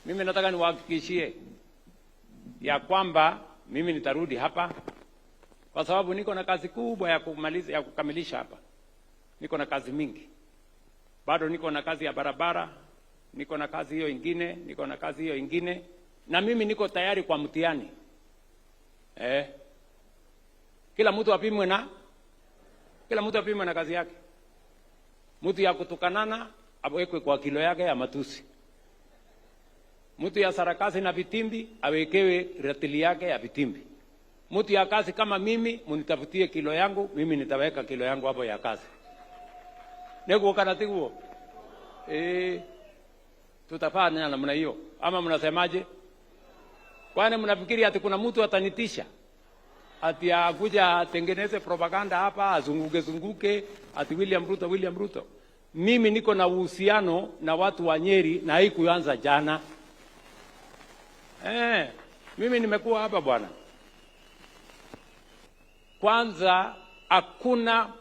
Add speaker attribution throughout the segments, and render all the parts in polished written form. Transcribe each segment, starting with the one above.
Speaker 1: Mimi nataka niwahakikishie ya kwamba mimi nitarudi hapa kwa sababu niko na kazi kubwa ya kumaliza, ya kukamilisha hapa. Niko na kazi mingi bado, niko na kazi ya barabara, niko na kazi hiyo ingine, niko na kazi hiyo ingine, na mimi niko tayari kwa mtihani eh. Kila mtu apimwe na kazi yake. Mtu ya kutukanana awekwe kwa kilo yake ya matusi. Mtu ya sarakasi na vitimbi awekewe ratili yake ya vitimbi. Mtu ya kazi kama mimi, munitafutie kilo yangu, mimi nitaweka kilo yangu hapo ya kazi. Niguo kana tiguo? Eh, tutafanya namna hiyo ama mnasemaje? Kwani mnafikiri ati kuna mtu atanitisha ati akuja atengeneze propaganda hapa azunguke zunguke ati William Ruto, William Ruto? Mimi niko na uhusiano na watu wa Nyeri na haikuanza jana. Eh, mimi nimekuwa hapa bwana. Kwanza hakuna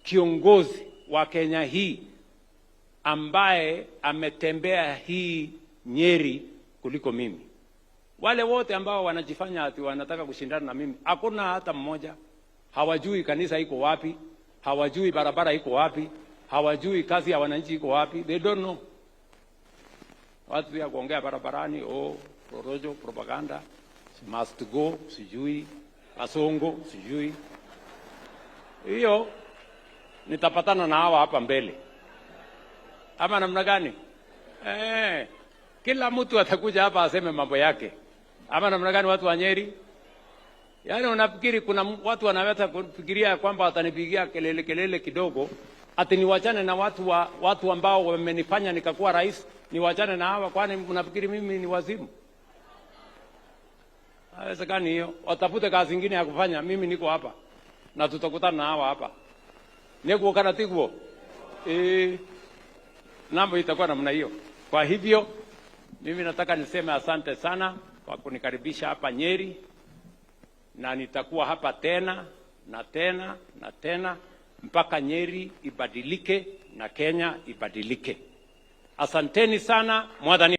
Speaker 1: kiongozi wa Kenya hii ambaye ametembea hii Nyeri kuliko mimi. Wale wote ambao wanajifanya ati wanataka kushindana na mimi, hakuna hata mmoja. Hawajui kanisa iko wapi, hawajui barabara iko wapi, hawajui kazi ya wananchi iko wapi. They don't know. Watu ya kuongea barabarani, oh, porojo, propaganda, must go, sijui Kasongo, sijui hiyo. Nitapatana na hawa hapa mbele ama namna gani? Eh, kila mtu atakuja hapa aseme mambo yake ama namna gani? Watu wa Nyeri, yaani unafikiri kuna watu wanaweza kufikiria kwamba watanipigia kelele kelele kidogo ati niwachane na watu ambao wamenifanya nikakuwa rais, niwachane na hawa? Kwani mnafikiri mimi ni wazimu? Haiwezekani hiyo. Watafute kazi ingine ya kufanya. Mimi niko hapa na tutakutana na hawa hapa. Niguo kana tiguo? Eh, mambo itakuwa namna hiyo. Kwa hivyo mimi nataka niseme asante sana kwa kunikaribisha hapa Nyeri, na nitakuwa hapa tena na tena na tena mpaka Nyeri ibadilike na Kenya ibadilike. Asanteni sana Mwathani.